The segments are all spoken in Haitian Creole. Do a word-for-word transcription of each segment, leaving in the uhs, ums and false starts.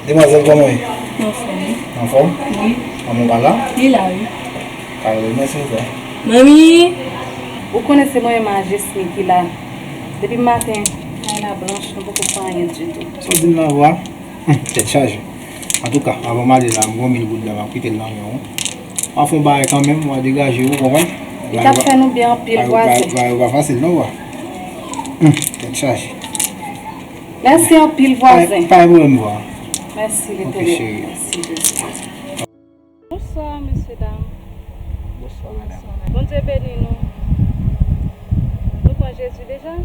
Demwazèl, kòman w ye? Anfòm. Anfòm? Wi. Manman w pa la? Li la, wi. Kale, mèsi, frè. Manmi! Ou konnen se mwen menm a Jesmi ki la. Depi maten, kay la blanch, nou poko fè anyen ditou. Sa w di m nan vwa? Hum, tèt chaje. Antouka, avan m ale la, m gen yon mil goud la, m ap kite l nan men w. M ap fè yon bagay kanmenm, w a degaje w, ou konprann? Li t ap fè nou byen anpil, vwazen. Bagay yo pa fasil non, vwa. Hum, tèt chaje. Mèsi anpil, vwazen. Pa gen pwoblèm, vwa. Mèsi, Letènèl. Ok, cheri. Mèsi, Jezi. Bonswa, mesye dam. Bonswa, madanm. Bondye beni nou. Nou pran Jezi deja?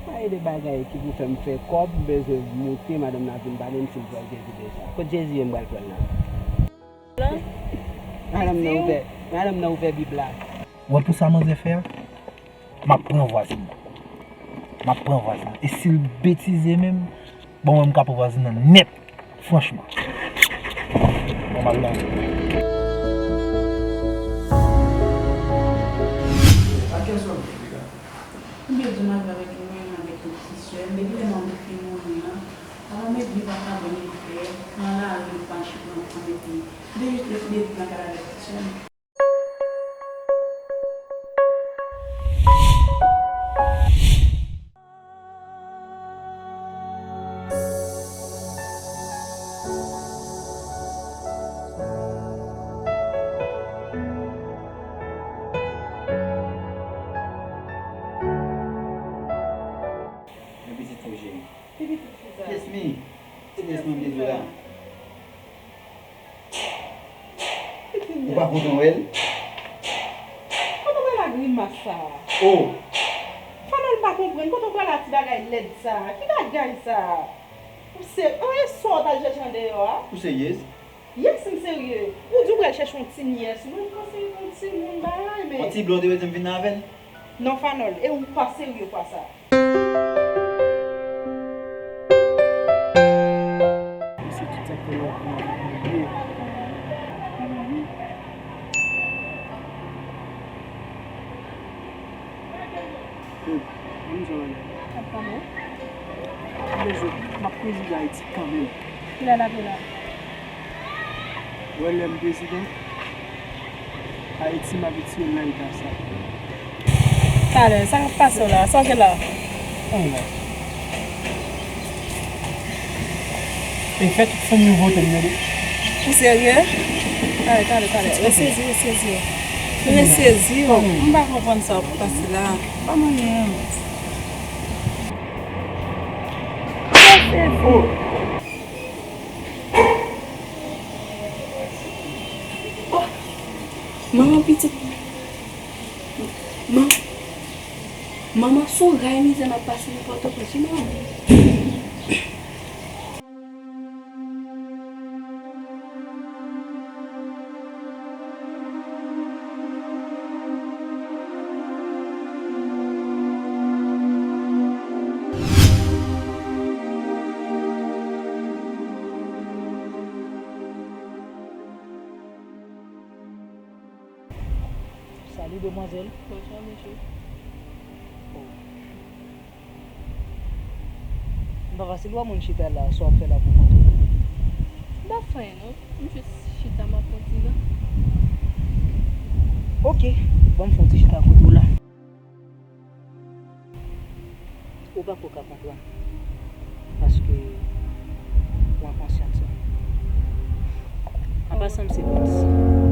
Pa gen de bagay ki pou fè m fè kòb, m bezwen moute, madanm nan ap vin pale m si m pran Jezi deja. Kot Jezi ye m pral pran l la? Madanm nan ouvè, madanm nan ouvè Bib la. Ou wè pou sa manzè fè a? M ap pran vwazen nan. M ap pran vwazen nan. E si l betize menm, bon, mwen m ka pran vwazen nan nèt. Franchman. Bon, m al nan. A kèl sòm li la? Ebyen, di m al avèk mwen, avèk yon ti sè m. Depi lè manmi fin mouri an, papa m ap viv ak abòne li fè, nan lari, li pa jwenn anfan, epi li jis lèf depi nan kay avèk ti sè m. Yon pitit fi w cheri. Yes, mi. Yes, mi, m te di w la. Ou pa kontan wè l? Kote w pral ak grimas sa a? Oh! Fanòl, m pa konprann. Kote w pral ak ti bagay lèd sa a? Ki bagay sa a? Ou se, an, e sa w t al chèche andeyò a? Ou seryez? Yes, m serye. Ou di w pral chèche yon ti nyès. Mwen, m panse yon timoun bagay, men. Yon ti blonde, w te di m vin avè l? Non, Fanòl, e ou pa serye fwa sa. Mesye, tout sa k fè lòt mwen vin bliye. Babe, ban m di w yon bagay. Ap kòman? Bezwen, m ap prezide Ayiti kanmenm. Kilè l ap ye la? Ou wè lè m prezidan, Ayiti m ap etire nan eta sa. Talè, sa k ap pase w la? Sa w gen la? Anyen. E fè tout fanmi w vote m tande. Ou serye? Talè, talè, talè. Resezi, resezi. Resezi, m pa konprann sa k ap pase la. Ban m anyen. Resezi. Oh, manman pitit. Man-, manman, se yon ray mizè m ap pase nan Pòtoprens, wi, manman. Salut, demoiselle. Bonjour, monsieur. Oh. M pa fasil wè moun chita la, sa w ap fè la pou kont ou? M pa fè anyen non, m jis chita m ap pran ti van. Ok, ban m fè yon ti chita kote w la. Ou pako ka konprann, paske ou enkonsyant sa. An pasan, m se Prince.